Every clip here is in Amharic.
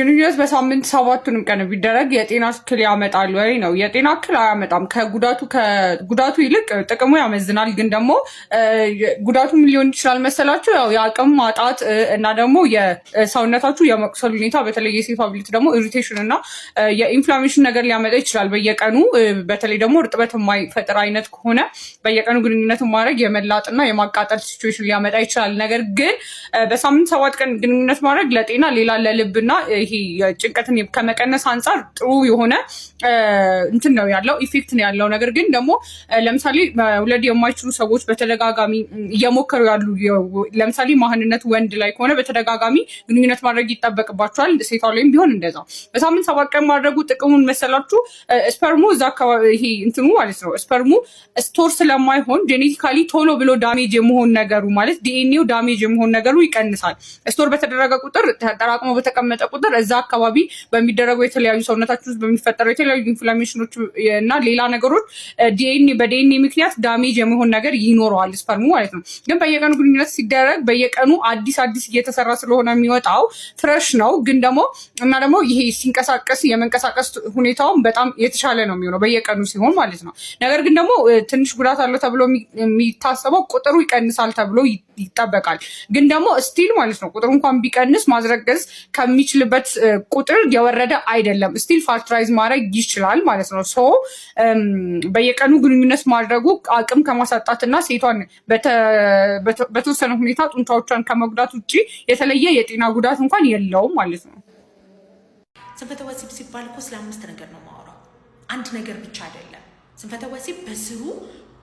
ግንኙነት በሳምንት ሰባቱንም ቀን ቢደረግ የጤና እክል ያመጣል ወይ ነው? የጤና እክል አያመጣም። ከጉዳቱ ይልቅ ጥቅሙ ያመዝናል። ግን ደግሞ ጉዳቱ ምን ሊሆን ይችላል መሰላችሁ? ያው የአቅም ማጣት እና ደግሞ የሰውነታችሁ የመቁሰል ሁኔታ፣ በተለይ የሴቷ ብልት ደግሞ irritation እና የ inflammation ነገር ሊያመጣ ይችላል። በየቀኑ በተለይ ደግሞ እርጥበት የማይፈጥር አይነት ከሆነ በየቀኑ ግንኙነት ማድረግ የመላጥና የማቃጠል situation ሊያመጣ ይችላል። ነገር ግን በሳምንት 7 ቀን ግንኙነት ማድረግ ለጤና፣ ሌላ ለልብና ይሄ ጭንቀትን ከመቀነስ አንጻር ጥሩ የሆነ እንትን ነው ያለው፣ effect ነው ያለው። ነገር ግን ደግሞ ለምሳሌ መውለድ የማይችሉ ሰዎች፣ በተደጋጋሚ እየሞከሩ ያሉ፣ ለምሳሌ መሀንነት ወንድ ላይ ከሆነ በተደጋጋሚ ግንኙነት ማድረግ ይጠበቅባቸዋል። ሴቷ ላይም ቢሆን እንደዛው። በሳምንት 7 ቀን ማድረጉ ጥቅሙን መሰላችሁ? Sperm ኡ እዛ አካባቢ ይሄ እንትኑ ማለት ነው፣ sperm ኡ store ስለማይሆን genetically ቶሎ ብሎ damage የመሆን ነገሩ፣ ማለት DNA ው damage የመሆን ነገሩ ይቀንሳል። Store በተደረገ ቁጥር፣ ተጠራቅሞ በተቀመጠ ቁጥር እዛ አካባቢ በሚደረጉ የተለያዩ ሰውነታችን ውስጥ በሚፈጠረው የተለያዩ inflammation ኖች እና ሌላ ነገሮች DNA በ DNA ምክንያት damage የመሆን ነገር ይኖረዋል sperm ኡ ማለት ነው። ግን በየቀኑ ግንኙነት ሲደረግ በየቀኑ አዲስ አዲስ እየተሰራ ስለሆነ የሚወጣው fresh ነው። ግን ደግሞ እና ደግሞ ይሄ ሲንቀሳቀስ የመንቀሳቀስ ሁኔታውን በጣም የተሻለ ነው የሚሆነው በየቀኑ ሲሆን ማለት ነው። ነገር ግን ደግሞ ትንሽ ጉዳት አለው ተብሎ የሚታሰበው ቁጥሩ ይቀንሳል ተብሎ ይጠበቃል። ግን ደግሞ still ማለት ነው ቁጥሩ እንኳን ቢቀንስ ማስረገዝ ከሚችልበት ቁጥር የወረደ አይደለም። Still fertilize ማድረግ ይችላል ማለት ነው። So በየቀኑ ግንኙነት ማድረጉ አቅም ከማሳጣትና ሴቷን በተወሰነ ሁኔታ ጡንቻዎቿን ከመጉዳት ውጭ የተለየ የጤና ጉዳት እንኳን የለውም ማለት ነው። ስንፈተ ወሲብ ሲባል እኮ ስለ አምስት ነገር ነው የማወራው፣ አንድ ነገር ብቻ አይደለም። ስንፈተ ወሲብ በስሩ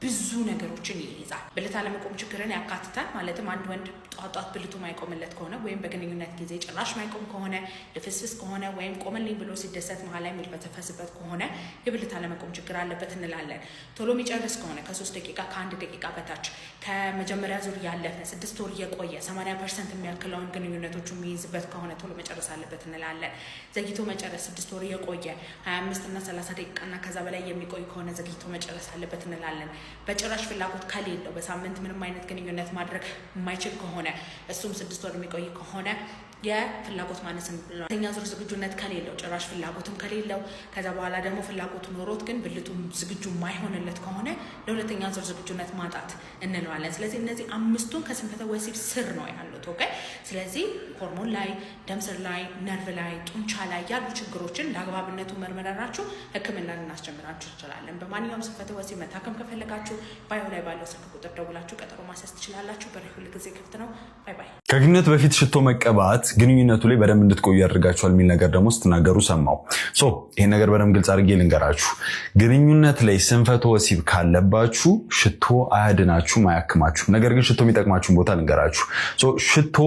ብዙ ነገሮችን ይይዛል። ብልት አለመቆም ችግርን ያካትታል። ማለትም አንድ ወንድ ጧት ጧት ብልቱ ማይቆምለት ከሆነ ወይም በግንኙነት ጊዜ ጭራሽ ማይቆም ከሆነ፣ ልፍስፍስ ከሆነ ወይም ቆመልኝ ብሎ ሲደሰት መሀል ላይ የሚልፈሰፈስበት ከሆነ የብልት አለመቆም ችግር አለበት እንላለን። ቶሎ የሚጨርስ ከሆነ፣ ከ3 ደቂቃ፣ ከ1 ደቂቃ በታች፣ ከመጀመሪያ ዙር ያለፈ፣ 6 ወር የቆየ፣ 80% የሚያክለውን ግንኙነቶቹ የሚይዝበት ከሆነ ቶሎ መጨረስ አለበት እንላለን። ዘግይቶ መጨረስ፣ 6 ወር የቆየ፣ 25 እና 30 ደቂቃ እና ከዛ በላይ የሚቆይ ከሆነ ዘግይቶ መጨረስ አለበት እንላለን። በጭራሽ ፍላጎት ከሌለው፣ በሳምንት ምንም አይነት ግንኙነት ማድረግ የማይችል ከሆነ፣ እሱም 6 ወር የሚቆይ ከሆነ የፍላጎት ማነስ እንለዋለን። ሁለተኛ ዙር ዝግጁነት ከሌለው፣ ጭራሽ ፍላጎትም ከሌለው፣ ከዛ በኋላ ደግሞ ፍላጎቱ ኖሮት ግን ብልቱ ዝግጁ የማይሆንለት ከሆነ ለሁለተኛ ዙር ዝግጁነት ማጣት እንለዋለን። ስለዚህ እነዚህ አምስቱን ከስንፈተ ወሲብ ስር ነው ያሉት። Okay። ስለዚህ ሆርሞን ላይ፣ ደም ስር ላይ፣ ነርቭ ላይ፣ ጡንቻ ላይ ያሉ ችግሮችን ለአግባብነቱ መርምረናችሁ ሕክምና ልናስጀምራችሁ እንችላለን። በማንኛውም ስንፈተ ወሲብ መታከም ከፈለጋችሁ bio ላይ ባለው ስልክ ቁጥር ደውላችሁ ቀጠሮ ማስያዝ ትችላላችሁ። በሬ ሁል ጊዜ ክፍት ነው። Bye bye። ከግንኙነት በፊት ሽቶ መቀባት ግንኙነቱ ላይ በደንብ እንድትቆዩ ያደርጋችኋል የሚል ነገር ደግሞ ስትናገሩ ሰማው። So ይሄን ነገር በደንብ ግልጽ አድርጌ ልንገራችሁ። ግንኙነት ላይ ስንፈተ ወሲብ ካለባችሁ ሽቶ አያድናችሁም፣ አያክማችሁም። ነገር ግን ሽቶ የሚጠቅማችሁን ቦታ ልንገራችሁ። So ሽቶ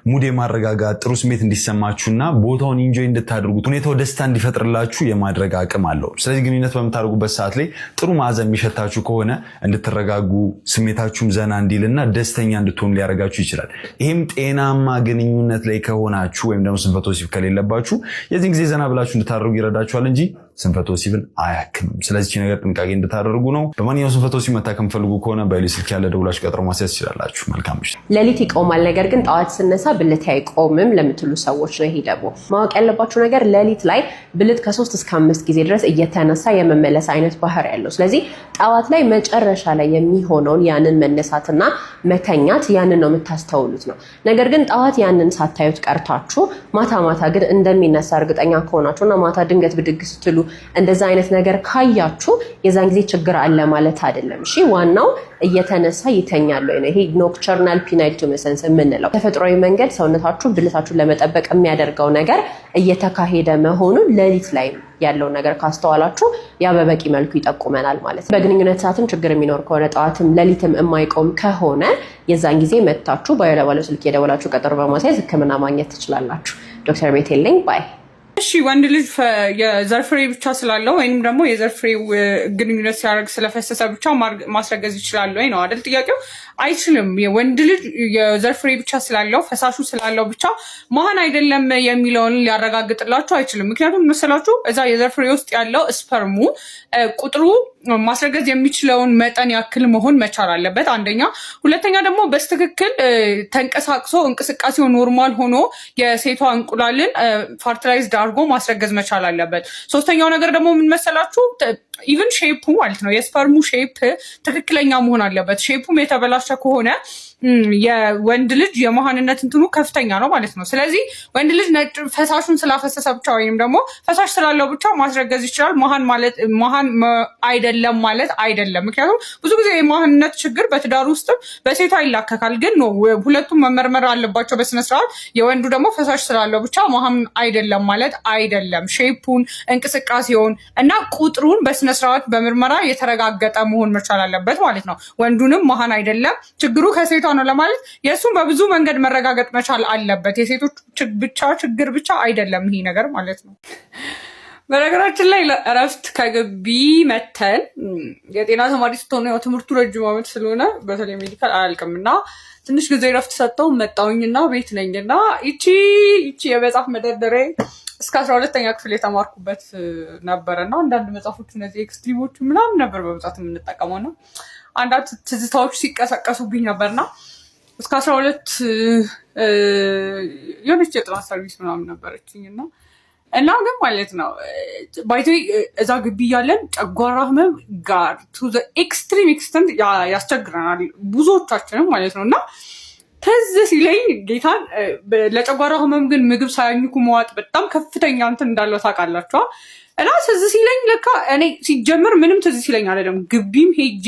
mood የማረጋጋት፣ ጥሩ ስሜት እንዲሰማችሁና ቦታውን enjoy እንድታደርጉት፣ ሁኔታው ደስታ እንዲፈጥርላችሁ የማድረግ አቅም አለው። ስለዚህ ግንኙነት በምታደርጉበት ሰዓት ላይ ጥሩ መዓዛ የሚሸታችሁ ከሆነ እንድትረጋጉ፣ ስሜታችሁም ዘና እንዲልና ደስተኛ እንድትሆኑ ሊያደርጋችሁ ይችላል። ይህም ጤናማ ግንኙነት ላይ ከሆናችሁ ወይም ደግሞ ስንፈተ ወሲብ ከሌለባችሁ የዚህን ጊዜ ዘና ብላችሁ እንድታደርጉ ይረዳችኋል እንጂ ስንፈተ ወሲብን አያክምም። ስለዚህ ነገር ጥንቃቄ እንድታደርጉ ነው። በማንኛውም ስንፈተ ወሲብ መታከም ፈልጉ ከሆነ በሌ ስልክ ያለ ደውላችሁ ቀጠሮ ማስያዝ ትችላላችሁ። መልካም ምሽት። ሌሊት ይቆማል፣ ነገር ግን ጠዋት ስነሳ ብልቴ አይቆምም ለምትሉ ሰዎች ነው። ይሄ ደግሞ ማወቅ ያለባችሁ ነገር ሌሊት ላይ ብልት ከ3 እስከ 5 ጊዜ ድረስ እየተነሳ የመመለስ አይነት ባህሪ ያለው። ስለዚህ ጠዋት ላይ መጨረሻ ላይ የሚሆነውን ያንን መነሳትና መተኛት ያንን ነው የምታስተውሉት ነው። ነገር ግን ጠዋት ያንን ሳታዩት ቀርታችሁ ማታ ማታ ግን እንደሚነሳ እርግጠኛ ከሆናችሁ እና ማታ ድንገት ብድግ ስትሉ እንደዛ አይነት ነገር ካያችሁ የዛን ጊዜ ችግር አለ ማለት አይደለም። እሺ፣ ዋናው እየተነሳ ይተኛል ወይ ነው። ይሄ nocturnal penile tumescence የምንለው ተፈጥሯዊ መንገድ ሰውነታችሁ ብልታችሁን ለመጠበቅ የሚያደርገው ነገር እየተካሄደ መሆኑን ሌሊት ላይ ያለውን ነገር ካስተዋላችሁ ያ በበቂ መልኩ ይጠቁመናል ማለት ነው። በግንኙነት ሰዓትም ችግር የሚኖር ከሆነ፣ ጠዋትም ሌሊትም የማይቆም ከሆነ የዛን ጊዜ መጥታችሁ bio ላይ ባለው ስልክ የደወላችሁ ቀጠሮ በማስያዝ ሕክምና ማግኘት ትችላላችሁ። ዶክተር ቤቴል ነኝ። Bye። እሺ፣ ወንድ ልጅ የዘር ፍሬ ብቻ ስላለው ወይንም ደግሞ የዘር ፍሬው ግንኙነት ሲያደርግ ስለፈሰሰ ብቻ ማስረገዝ ይችላል ወይ ነው አይደል ጥያቄው? አይችልም። የወንድ ልጅ የዘር ፍሬ ብቻ ስላለው፣ ፈሳሹ ስላለው ብቻ መሀን አይደለም የሚለውን ሊያረጋግጥላችሁ አይችልም። ምክንያቱም መሰላችሁ እዛ የዘር ፍሬ ውስጥ ያለው sperm ኡ ቁጥሩ ማስረገዝ የሚችለውን መጠን ያክል መሆን መቻል አለበት። አንደኛ። ሁለተኛ ደግሞ በትክክል ተንቀሳቅሶ እንቅስቃሴው normal ሆኖ የሴቷ እንቁላልን fertilized አድርጎ ማስረገዝ መቻል አለበት። ሶስተኛው ነገር ደግሞ ምን መሰላችሁ? Even shape ኡ ማለት ነው፣ የ sperm ኡ shape ትክክለኛ መሆን አለበት። Shape ኡም የተበላሸ ከሆነ የወንድ ልጅ የመሀንነት እንትኑ ከፍተኛ ነው ማለት ነው። ስለዚህ ወንድ ልጅ ነጭ ፈሳሹን ስላፈሰሰ ብቻ ወይም ደግሞ ፈሳሽ ስላለው ብቻ ማስረገዝ ይችላል። መሀን ማለት መሀን አይደለም ማለት አይደለም። ምክንያቱም ብዙ ጊዜ የመሀንነት ችግር በትዳር ውስጥም በሴቷ ይላከካል። ግን no፣ ሁለቱም መመርመር አለባቸው በስነስርዓት። የወንዱ ደግሞ ፈሳሽ ስላለው ብቻ መሀን አይደለም ማለት አይደለም። Shape ኡን፣ እንቅስቃሴውን እና ቁጥሩን በስነስርዓት በምርመራ የተረጋገጠ መሆን መቻል አለበት ማለት ነው። ወንዱንም መሀን አይደለም፣ ችግሩ ከሴቷ ነው ለማለት የእሱም በብዙ መንገድ መረጋገጥ መቻል አለበት። የሴቶች ብቻ ችግር ብቻ አይደለም ይሄ ነገር ማለት ነው። በነገራችን ላይ እረፍት ከግቢ መተን የጤና ተማሪ ስትሆኑ ያው ትምህርቱ ረጅም ዓመት ስለሆነ በተለይ medical አያልቅም እና ትንሽ ጊዜ እረፍት ሰጥተው መጣሁኝና ቤት ነኝና ይቺ የመጽሐፍ መደርደሪያ እስከ 12ኛ ክፍል የተማርኩበት ነበረ እና አንዳንድ መጽሐፎች እነዚህ extreme ኦች ምናምን ነበር በብዛት የምንጠቀመው እና አንዳንድ ትዝታዎች ሲቀሰቀሱብኝ ነበርና እስከ 12 የሆነች የጥናት service ምናምን ነበረችኝ እና ግን ማለት ነው by the way እዛ ግቢ እያለን ጨጓራ ህመም ጋር to the extreme extent ያስቸግረናል ብዙዎቻችንም ማለት ነው። እና ትዝ ሲለኝ ጌታን ለጨጓራ ህመም ግን ምግብ ሳያኝኩ መዋጥ በጣም ከፍተኛ እንትን እንዳለው ታውቃላችኋ። እና ትዝ ሲለኝ ለካ እኔ ሲጀምር ምንም ትዝ ሲለኝ አይደለም፣ ግቢም ሄጄ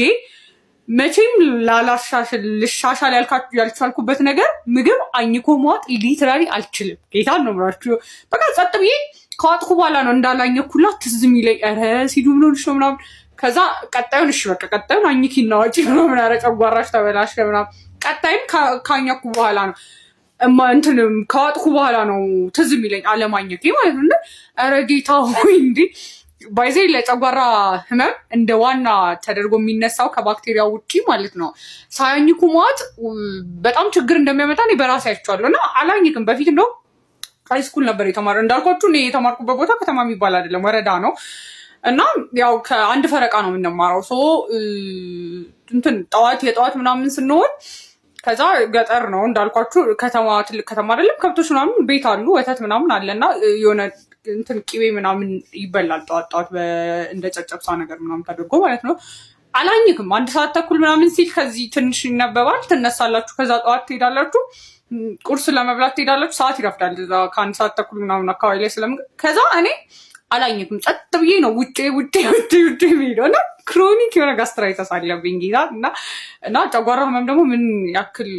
መቼም ላላሻሽል ልሻሻል ያልቻልኩበት ነገር ምግብ አኝኮ መዋጥ literally አልችልም። ጌታን ነው የምላችሁ። በቃ ጸጥ ብዬ ከዋጥኩ በኋላ ነው እንዳላኘኩላ ትዝ የሚለኝ፣ ኧረ ሲዱ ምን ሆንሽ ነው ምናምን። ከዛ ቀጣዩን እሺ በቃ ቀጣዩን አኝኪና ዋጪ ምናምን፣ ኧረ ጨጓራሽ ተበላሸ ምናምን። ቀጣይም ካኘኩ በኋላ ነው፣ እንትን ከዋጥኩ በኋላ ነው ትዝ የሚለኝ አለማኘኬ ማለት ነው። እና ኧረ ጌታ ሆይ፣ እንዲህ by the way ለጨጓራ ህመም እንደ ዋና ተደርጎ የሚነሳው ከባክቴሪያ ውጪ ማለት ነው ሳያኝኩ መዋጥ በጣም ችግር እንደሚያመጣ እኔ በራሴ አይቼዋለሁ። እና አላኝክም። በፊት እንደውም high school ነበር የተማረ እንዳልኳችሁ፣ እኔ የተማርኩበት ቦታ ከተማ የሚባል አይደለም፣ ወረዳ ነው። እና ያው ከአንድ ፈረቃ ነው የምንማረው። So እንትን ጠዋት የጠዋት ምናምን ስንሆን ከዛ ገጠር ነው እንዳልኳችሁ፣ ከተማ ትልቅ ከተማ አይደለም። ከብቶች ምናምን ቤት አሉ፣ ወተት ምናምን አለ እና የሆነ እንትን ቅቤ ምናምን ይበላል ጠዋት ጠዋት እንደ ጨጨብሳ ነገር ምናምን ተደርጎ ማለት ነው። አላኝክም። 1 ሰዓት ተኩል ምናምን ሲል ከዚህ ትንሽ ይነበባል፣ ትነሳላችሁ። ከዛ ጠዋት ትሄዳላችሁ፣ ቁርስ ለመብላት ትሄዳላችሁ። ሰዓት ይረፍዳል። እዛ ከ1 ሰዓት ተኩል ምናምን አካባቢ ላይ ስለምግ ከዛ እኔ አላኝክም። ጸጥ ብዬ ነው ውጬ ውጬ ውጬ ውጬ የሚሄደው እና chronic የሆነ gastritis አለብኝ ጌታ እና ጨጓራ ህመም ደግሞ ምን ያክል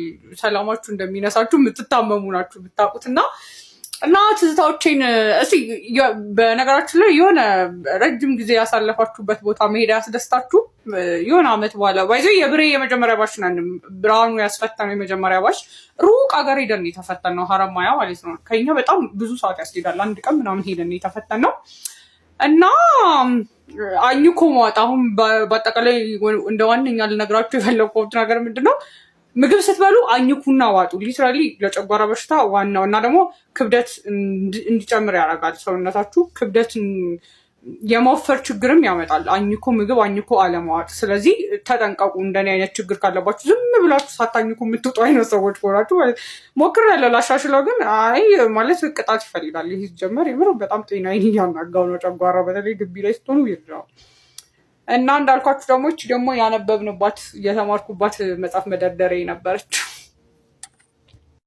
ሰላማችሁ እንደሚነሳችሁ የምትታመሙ ናችሁ የምታውቁት። እና ትዝታዎቼን እስኪ በነገራችን ላይ የሆነ ረጅም ጊዜ ያሳለፋችሁበት ቦታ መሄድ ያስደስታችሁ? የሆነ አመት በኋላ by the way የብሬ የመጀመሪያ batch ነን። ብርሃኑ ያስፈተነው የመጀመሪያ batch ሩቅ ሀገር ሄደን የተፈተን ነው፣ ሀረማያ ማለት ነው። ከኛ በጣም ብዙ ሰዓት ያስሄዳል። አንድ ቀን ምናምን ሄደን የተፈተን ነው። እና አኝኮ መዋጥ አሁን በአጠቃላይ እንደ ዋነኛ ልነግራችሁ የፈለግኩት ነገር ምንድን ነው? ምግብ ስትበሉ አኝኩና ዋጡ። Literally ለጨጓራ በሽታ ዋናው እና ደግሞ ክብደት እንዲጨምር ያደርጋል። ሰውነታችሁ ክብደት የመወፈር ችግርም ያመጣል። አኝኮ ምግብ አኝኮ አለማዋጥ። ስለዚህ ተጠንቀቁ። እንደኔ አይነት ችግር ካለባችሁ፣ ዝም ብላችሁ ሳታኝኩ የምትውጡ አይነት ሰዎች ከሆናችሁ ማለት ሞክሬያለሁ ላሻሽለው፣ ግን አይ ማለት ቅጣት ይፈልጋል። ይህ ሲጀመር የምር በጣም ጤናዬን እያናጋው ነው። ጨጓራ በተለይ ግቢ ላይ ስትሆኑ ነው። እና እንዳልኳችሁ ደግሞ ይቺ ደግሞ ያነበብንባት የተማርኩባት መጽሐፍ መደርደሪያ ነበረች።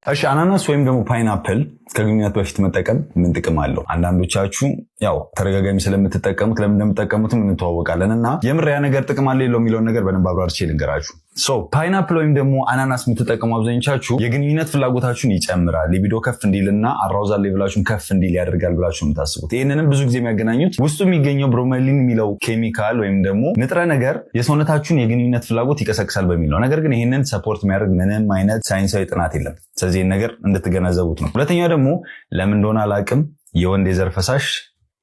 እሺ፣ አናናስ ወይም ደግሞ pineapple ከግንኙነት በፊት መጠቀም ምን ጥቅም አለው? አንዳንዶቻችሁ ያው ተደጋጋሚ ስለምትጠቀሙት ለምን እንደምትጠቀሙትም እንተዋወቃለን እና የምር ያ ነገር ጥቅም አለ የለው የሚለውን ነገር በደንብ አብራርቼ ልንገራችሁ። So pineapple ወይም ደግሞ አናናስ የምትጠቀሙ አብዛኞቻችሁ የግንኙነት ፍላጎታችሁን ይጨምራል፣ libido ከፍ እንዲልና arousal level ኣችሁን ከፍ እንዲል ያደርጋል ብላችሁ የምታስቡት። ይህንንም ብዙ ጊዜ የሚያገናኙት ውስጡ የሚገኘው bromelain የሚለው ኬሚካል ወይም ደግሞ ንጥረ ነገር የሰውነታችሁን የግንኙነት ፍላጎት ይቀሰቅሳል በሚል ነው። ነገር ግን ይህንን support የሚያደርግ ምንም አይነት ሳይንሳዊ ጥናት የለም። ስለዚህ ይህን ነገር እንድትገነዘቡት ነው። ሁለተኛው ደግሞ ለምን እንደሆነ አላውቅም የወንድ የዘር ፈሳሽ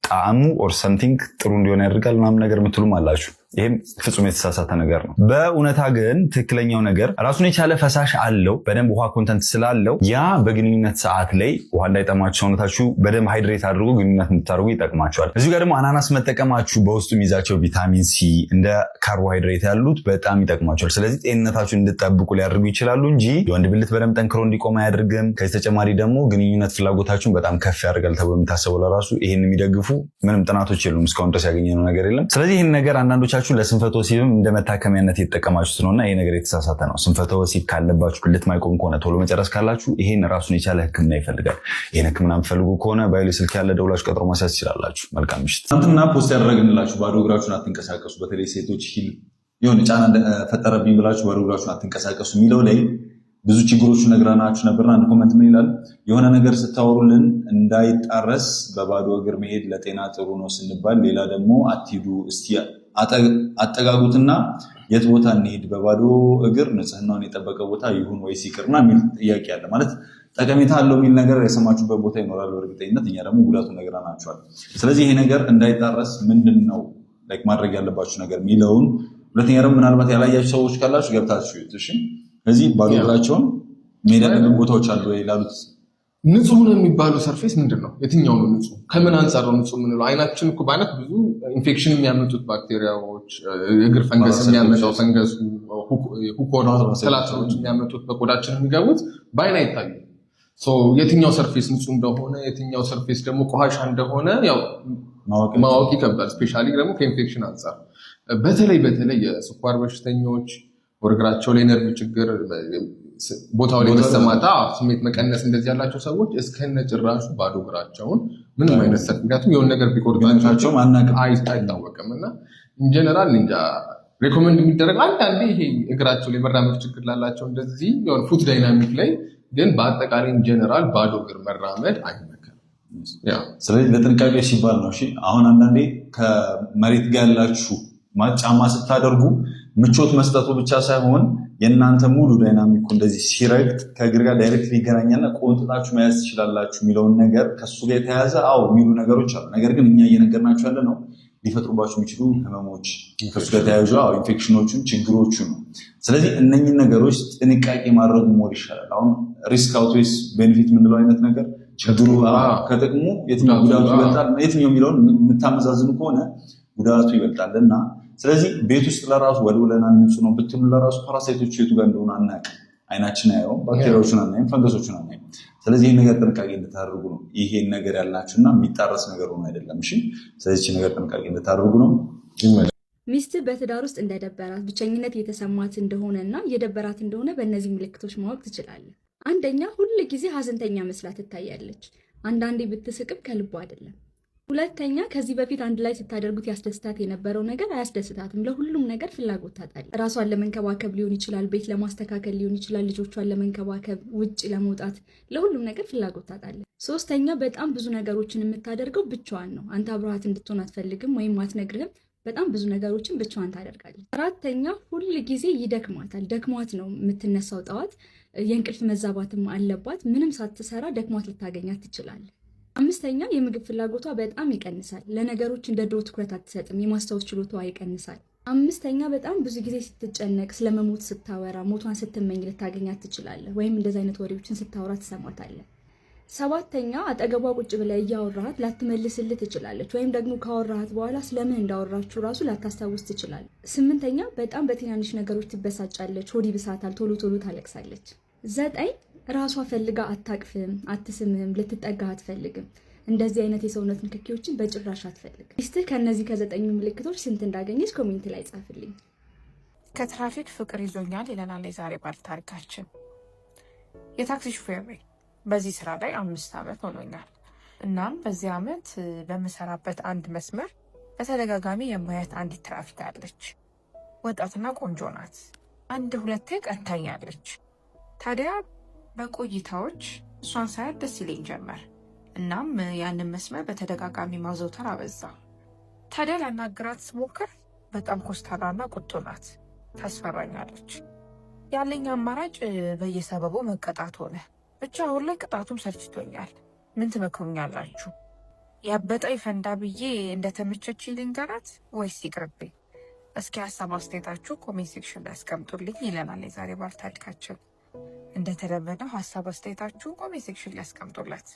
ጣዕሙ or something ጥሩ እንዲሆን ያደርጋል ምናምን ነገር የምትሉም አላችሁ። ይህም ፍጹም የተሳሳተ ነገር ነው። በእውነታ ግን ትክክለኛው ነገር ራሱን የቻለ ፈሳሽ አለው። በደንብ ውሃ content ስላለው ያ በግንኙነት ሰዓት ላይ ውሃ እንዳይጠማችሁ ሰውነታችሁ በደንብ hydrate አድርጎ ግንኙነት እንድታደርጉ ይጠቅማችኋል። እዚሁ ጋር ደግሞ አናናስ መጠቀማችሁ በውስጡ የሚይዛቸው ቪታሚን ሲ እንደ ካርቦሃይድሬት ያሉት በጣም ይጠቅማችኋል። ስለዚህ ጤንነታችሁን እንድጠብቁ ሊያደርጉ ይችላሉ እንጂ የወንድ ብልት በደንብ ጠንክሮ እንዲቆም አያደርግም። ከዚህ ተጨማሪ ደግሞ ግንኙነት ፍላጎታችሁን በጣም ከፍ ያደርጋል ተብሎ የሚታሰበው ለራሱ ይህን የሚደግፉ ምንም ጥናቶች የሉም። እስካሁን ድረስ ያገኘነው ነገር የለም። ስለዚህ ይህን ነገር አንዳንዶቻችሁ ለስንፈተ ወሲብም እንደ መታከሚያነት የተጠቀማችሁት ነውና ይሄ ነገር የተሳሳተ ነው። ስንፈተ ወሲብ ካለባችሁ፣ ብልት ማይቆም ከሆነ፣ ቶሎ መጨረስ ካላችሁ ይሄን ራሱን የቻለ ሕክምና ይፈልጋል። ይህን ሕክምና የምትፈልጉ ከሆነ bio ላይ ስልክ ያለ ደውላችሁ ቀጠሮ ማስያዝ ትችላላችሁ። መልካም ምሽት። ትናንትና post ያደረግንላችሁ ባዶ እግራችሁን አትንቀሳቀሱ፣ በተለይ ሴቶች heel የሆነ ጫና ፈጠረብኝ ብላችሁ ባዶ እግራችሁን አትንቀሳቀሱ የሚለው ላይ ብዙ ችግሮቹ ነግረናችሁ ነበርና አንድ comment ምን ይላል? የሆነ ነገር ስታወሩልን እንዳይጣረስ በባዶ እግር መሄድ ለጤና ጥሩ ነው ስንባል፣ ሌላ ደግሞ አትሂዱ፣ እስቲ አጠጋጉትና የት ቦታ እንሂድ፣ በባዶ እግር ንጽህናውን የጠበቀ ቦታ ይሁን ወይስ ይቅርና የሚል ጥያቄ አለ። ማለት ጠቀሜታ አለው የሚል ነገር የሰማችሁበት ቦታ ይኖራል በእርግጠኝነት። እኛ ደግሞ ጉዳቱን ነግረናችኋል። ስለዚህ ይሄ ነገር እንዳይጣረስ ምንድን ነው like ማድረግ ያለባችሁ ነገር የሚለውን፣ ሁለተኛ ደግሞ ምናልባት ያላያችሁ ሰዎች ካላችሁ ገብታችሁ እዩት። እሺ፣ እዚህ ባዶ እግራቸውን መሄድ ያለብን ቦታዎች አሉ ወይ ላሉት ንጹህ ነው የሚባለው surface ምንድን ነው? የትኛው ነው ንጹህ? ከምን አንጻር ነው ንጹህ የምንለው? አይናችን እኮ በአይነት ብዙ ኢንፌክሽን የሚያመጡት ባክቴሪያዎች፣ የእግር ፈንገስ የሚያመጣው ፈንገሱ፣ hookworm፣ ትላትሎች የሚያመጡት በቆዳችን የሚገቡት በአይን አይታዩም። የትኛው surface ንጹህ እንደሆነ የትኛው surface ደግሞ ቆሻሻ እንደሆነ ያው ማወቅ ይከብዳል። Especially ደግሞ ከኢንፌክሽን አንጻር በተለይ በተለይ የስኳር በሽተኞች፣ እግራቸው ላይ ነርቭ ችግር፣ ቦታው ላይ መሰማት፣ ስሜት መቀነስ እንደዚህ ያላቸው ሰዎች እስከነ ጭራሹ ባዶ እግራቸውን ምንም አይነት surface፣ ምክንያቱም የሆነ ነገር ቢቆርጣቸው አይታወቅም። እና in general እንጃ recommend የሚደረግ አንዳንዴ ይሄ እግራቸው ላይ መራመድ ችግር ላላቸው እንደዚህ የሆነ foot dynamic ላይ፣ ግን በአጠቃላይ in general ባዶ እግር መራመድ አይመከርም። ስለዚህ ለጥንቃቄ ሲባል ነው። እሺ፣ አሁን አንዳንዴ ከመሬት ጋር ያላችሁ ማለት ጫማ ስታደርጉ ምቾት መስጠቱ ብቻ ሳይሆን የእናንተ ሙሉ dynamic ኩ እንደዚህ ሲረግጥ ከእግር ጋር direct ይገናኛልና ቆንጥጣችሁ መያዝ ትችላላችሁ የሚለውን ነገር ከሱ ጋር የተያያዘ አዎ የሚሉ ነገሮች አሉ። ነገር ግን እኛ እየነገርናችሁ ያለ ነው ሊፈጥሩባችሁ የሚችሉ ህመሞች ከሱ ጋር ተያይዞ ኢንፌክሽኖቹን፣ ችግሮቹ ነው። ስለዚህ እነኝን ነገሮች ጥንቃቄ ማድረጉ more ይሻላል። አሁን risk outweighs benefit የምንለው አይነት ነገር፣ ችግሩ ከጥቅሙ የትኛው ጉዳቱ ይበልጣል የትኛው የሚለውን የምታመዛዝኑ ከሆነ ጉዳቱ ይበልጣል። እና ስለዚህ ቤት ውስጥ ለራሱ ወልውለናል ንጹህ ነው ብትሉ ለራሱ parasite ኦቹ የቱ ጋር እንደሆኑ አናውቅም። አይናችን አያየውም፣ ባክቴሪያዎቹን አናይም፣ ፈንገሶቹን አናይም። ስለዚህ ይህን ነገር ጥንቃቄ እንድታደርጉ ነው ይሄን ነገር ያልናችሁ እና የሚጣረስ ነገር ሆኖ አይደለም። እሺ፣ ስለዚህ ነገር ጥንቃቄ እንድታደርጉ ነው። ሚስትህ በትዳር ውስጥ እንደደበራት፣ ብቸኝነት እየተሰማት እንደሆነ እና እየደበራት እንደሆነ በእነዚህ ምልክቶች ማወቅ ትችላለህ። አንደኛ፣ ሁል ጊዜ ሀዘንተኛ መስላ ትታያለች። አንዳንዴ ብትስቅም ከልቧ አይደለም። ሁለተኛ፣ ከዚህ በፊት አንድ ላይ ስታደርጉት ያስደስታት የነበረው ነገር አያስደስታትም። ለሁሉም ነገር ፍላጎት ታጣለች። ራሷን ለመንከባከብ ሊሆን ይችላል፣ ቤት ለማስተካከል ሊሆን ይችላል፣ ልጆቿን ለመንከባከብ፣ ውጭ ለመውጣት፣ ለሁሉም ነገር ፍላጎት ታጣለች። ሶስተኛ፣ በጣም ብዙ ነገሮችን የምታደርገው ብቻዋን ነው። አንተ አብረሃት እንድትሆን አትፈልግም ወይም አትነግርህም። በጣም ብዙ ነገሮችን ብቻዋን ታደርጋለች። አራተኛ፣ ሁል ጊዜ ይደክማታል። ደክሟት ነው የምትነሳው ጠዋት። የእንቅልፍ መዛባትም አለባት። ምንም ሳትሰራ ደክሟት ልታገኛት ትችላለህ። አምስተኛ፣ የምግብ ፍላጎቷ በጣም ይቀንሳል። ለነገሮች እንደ ድሮ ትኩረት አትሰጥም። የማስታወስ ችሎታዋ ይቀንሳል። አምስተኛ፣ በጣም ብዙ ጊዜ ስትጨነቅ፣ ስለመሞት ስታወራ፣ ሞቷን ስትመኝ ልታገኛት ትችላለህ። ወይም እንደዚህ አይነት ወሬዎችን ስታወራ ትሰማታለህ። ሰባተኛ፣ አጠገቧ ቁጭ ብለህ እያወራሃት ላትመልስልህ ትችላለች። ወይም ደግሞ ካወራሃት በኋላ ስለምን እንዳወራችሁ ራሱ ላታስታውስ ትችላለች። ስምንተኛ፣ በጣም በትናንሽ ነገሮች ትበሳጫለች፣ ሆድ ይብሳታል፣ ቶሎ ቶሎ ታለቅሳለች። ዘጠኝ፣ ራሷ ፈልጋ አታቅፍህም፣ አትስምህም፣ ልትጠጋህ አትፈልግም። እንደዚህ አይነት የሰውነት ንክኪዎችን በጭራሽ አትፈልግም። ሚስትህ ከእነዚህ ከዘጠኙ ምልክቶች ስንት እንዳገኘች comment ላይ ጻፍልኝ። ከትራፊክ ፍቅር ይዞኛል ይለናል የዛሬ ባለ ታሪካችን። የታክሲ ሹፌር ነኝ። በዚህ ስራ ላይ 5 ዓመት ሆኖኛል። እናም በዚህ ዓመት በምሰራበት አንድ መስመር በተደጋጋሚ የማያት አንዲት ትራፊክ አለች። ወጣትና ቆንጆ ናት። አንድ ሁለቴ ቀድታኛለች። ታዲያ በቆይታዎች እሷን ሳያት ደስ ይለኝ ጀመር። እናም ያንን መስመር በተደጋጋሚ ማዘውተር አበዛ። ታዲያ ላናግራት ስሞክር በጣም ኮስታራና ቁጡ ናት። ታስፈራኛለች። ያለኝ አማራጭ በየሰበቡ መቀጣት ሆነ። ብቻ አሁን ላይ ቅጣቱም ሰልችቶኛል። ምን ትመክሩኛላችሁ? ያበጠ ይፈንዳ ብዬ እንደተመቸች ልንገራት ወይስ ይቅርብኝ? እስኪ ሀሳብ አስተያየታችሁ comment section ላይ አስቀምጡልኝ ይለናል የዛሬ ባለ ታሪካችን። እንደተለመደው ሀሳብ አስተያየታችሁ comment section ላይ አስቀምጡለት።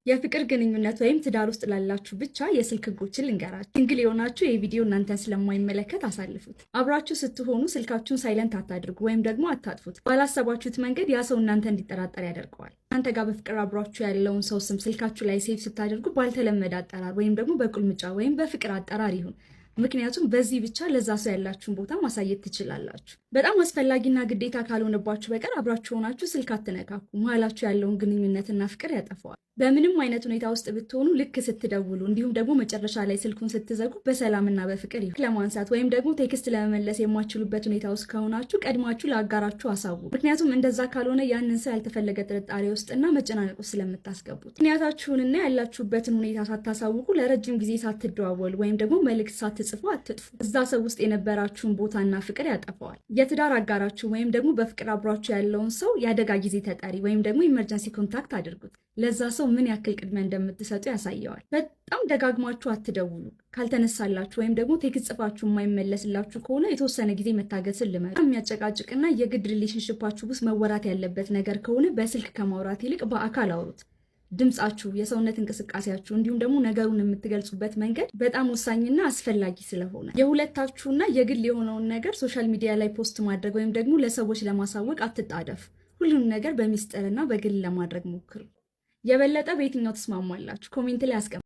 የፍቅር ግንኙነት ወይም ትዳር ውስጥ ላላችሁ ብቻ የስልክ ህጎችን ልንገራችሁ። Single የሆናችሁ ይህ ቪዲዮ እናንተን ስለማይመለከት አሳልፉት። አብራችሁ ስትሆኑ ስልካችሁን silent አታድርጉ ወይም ደግሞ አታጥፉት። ባላሰባችሁት መንገድ ያ ሰው እናንተ እንዲጠራጠር ያደርገዋል። እናንተ ጋር በፍቅር አብሯችሁ ያለውን ሰው ስም ስልካችሁ ላይ save ስታደርጉ ባልተለመደ አጠራር ወይም ደግሞ በቁልምጫ ወይም በፍቅር አጠራር ይሁን። ምክንያቱም በዚህ ብቻ ለዛ ሰው ያላችሁን ቦታ ማሳየት ትችላላችሁ። በጣም አስፈላጊና ግዴታ ካልሆነባችሁ በቀር አብራችሁ ሆናችሁ ስልክ አትነካኩ። መሀላችሁ ያለውን ግንኙነትና ፍቅር ያጠፋዋል። በምንም አይነት ሁኔታ ውስጥ ብትሆኑ ልክ ስትደውሉ እንዲሁም ደግሞ መጨረሻ ላይ ስልኩን ስትዘጉ በሰላምና በፍቅር ይሁን። ለማንሳት ወይም ደግሞ text ለመመለስ የማትችሉበት ሁኔታ ውስጥ ከሆናችሁ ቀድማችሁ ለአጋራችሁ አሳውቁ። ምክንያቱም እንደዛ ካልሆነ ያንን ሰው ያልተፈለገ ጥርጣሬ ውስጥና መጨናነቅ ውስጥ ስለምታስገቡት። ምክንያታችሁንና ያላችሁበትን ሁኔታ ሳታሳውቁ ለረጅም ጊዜ ሳትደዋወሉ ወይም ደግሞ መልእክት ሳትጽፉ አትጥፉ። እዛ ሰው ውስጥ የነበራችሁን ቦታና ፍቅር ያጠፋዋል። የትዳር አጋራችሁ ወይም ደግሞ በፍቅር አብሯችሁ ያለውን ሰው የአደጋ ጊዜ ተጠሪ ወይም ደግሞ emergency contact አድርጉት። ለዛ ሰው ምን ያክል ቅድሚያ እንደምትሰጡ ያሳየዋል። በጣም ደጋግማችሁ አትደውሉ። ካልተነሳላችሁ ወይም ደግሞ text ጽፋችሁ የማይመለስላችሁ ከሆነ የተወሰነ ጊዜ መታገስን ልመዱ። የሚያጨቃጭቅና የግድ relationship ኣችሁ ውስጥ መወራት ያለበት ነገር ከሆነ በስልክ ከማውራት ይልቅ በአካል አውሩት። ድምጻችሁ፣ የሰውነት እንቅስቃሴያችሁ እንዲሁም ደግሞ ነገሩን የምትገልጹበት መንገድ በጣም ወሳኝና አስፈላጊ ስለሆነ የሁለታችሁና የግል የሆነውን ነገር social media ላይ post ማድረግ ወይም ደግሞ ለሰዎች ለማሳወቅ አትጣደፉ። ሁሉንም ነገር በሚስጥርና በግል ለማድረግ ሞክሩ። የበለጠ በየትኛው ትስማማላችሁ? Comment ላይ አስቀምጡ።